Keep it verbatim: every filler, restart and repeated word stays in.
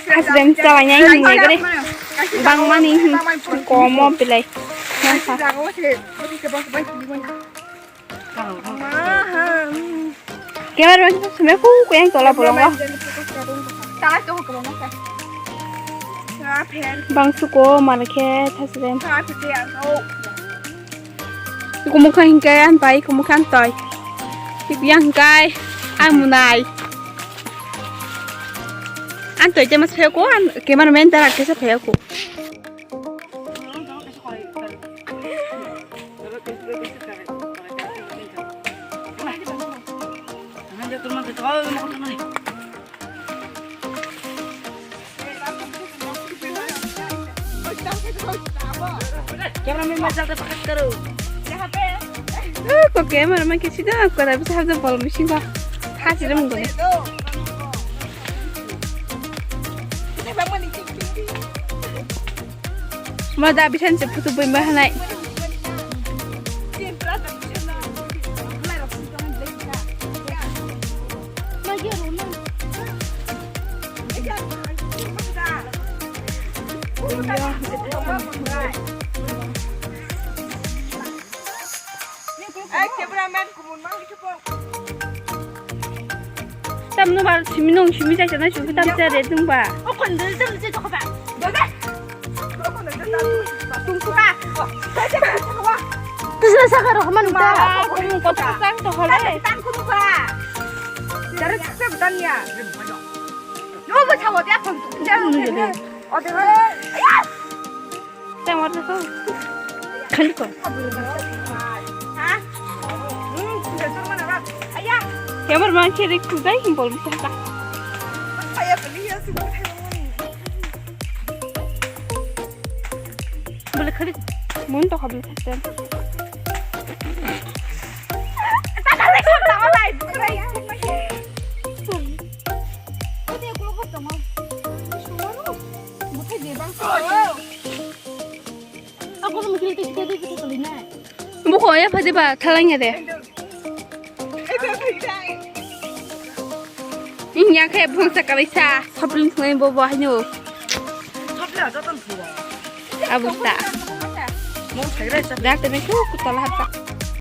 Hasrem chalai nai hwnwi gari. Bangmani, hmm, komo belai. Camera man sumai ku ku yang tola bolong lo. Bang suko mana khe thasrem. Kumukha hingkai an pai kumukha an toi. Yang hingkai an munai. An toi te mas pheko an camera man dara kesa pheko. Cameraman, mobile chalta pakat karo. Ko cameraman ke sida ko da bisa habda bol machine ba. Hajira mungkone. Ma da bisan se photo boi ma hanai. Ai, cameraman, kumun mang itu po. Tamno bar simi nung simi jai jana sungku tam cha re dung ba. O kon de jam je to ba. Doga. Tung suka. Tusla saka ro man ta. Kum ko ta sang to hole. Tan kudu ba. Jare se tan ya. Yo bo chawo dia kon. O de. Tengok tu. Kali ko. Cameraman kiri kudai himbol bisa ta. Boleh kali. Mun to kali. Buko ya phadi ba thalangya de. Inya khe bhungsa kalai sa. Sapling thungai bo bo haino. Abu ta. Dak tene ku kutala hapta.